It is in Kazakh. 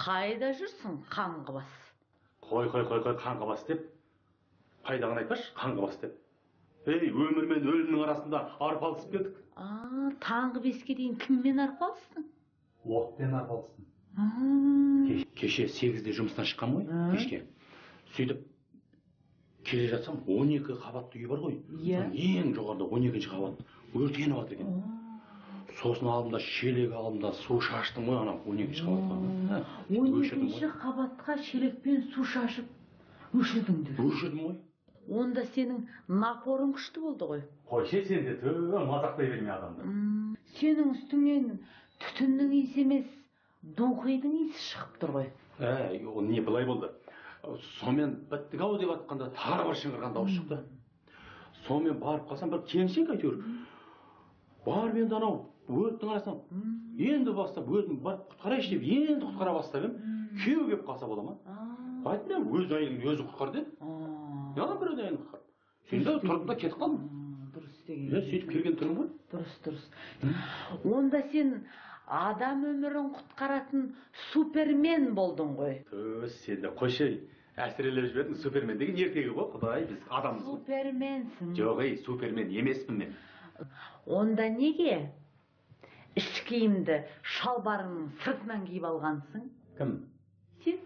Қайда жүрсің, қаңғыбас? Қой, қой, қой, қой, қаңғыбас деп. Қайдағыны айтпашы, қаңғыбас деп. Ей, өмір мен өлімнің арасында арпалысып кеттік. Таңғы 5-ке дейін кіммен арпалыстың? Отпен арпалыстым. Кеше 8-де жұмыстан шыққам ғой, кешке. Сөйтіп келе жатсам, 12 қабатты үй бар ғой. Иә. Ең жоғарыда 12-ші қабат өртеніп жатыр екен. Сосын алдым да шелек алдым да су шаштым ғой ана 12-ші қабатқа. 12-ші қабатқа шелекпен су шашып өшірдің. Өшірдім ғой. Онда сенің напорың күшті болды ғой. Қойшы, сен де тө мазақтай берме адамды. Сенің үстіңнен түтіннің иісі емес, духидің иісі шығып тұр ғой. Әй, ол не былай болды. Сонымен біттік ау деп атқанда тағы бір шыңғырған дауыс шықты. Сонымен барып қалсам бір келіншек әйтеуір. Барып енді анау өрттің арасынан енді бастап өзім барып құтқарайыншы деп енді құтқара бастап едім. Күйеуі келіп қалса бола ма? Айттым, өз әйеліңді өзі құтқар деді. Яғни бір әйелін құтқар. Сөйтіп тұрдым да кетіп қалдым. Дұрыс деген. Сөйтіп келген түрім ғой. Дұрыс, дұрыс. Онда сен адам өмірін құтқаратын супермен болдың ғой. Түс, сен де қойшы, әсірелеп жібердің. Супермен деген ертегі ғой, Құдай, біз адамбыз ғой. Суперменсің. Жоқ, ей, супермен емеспін мен. Онда неге іш киімді шалбарыңның сыртынан киіп алғансың? Кім? Сен.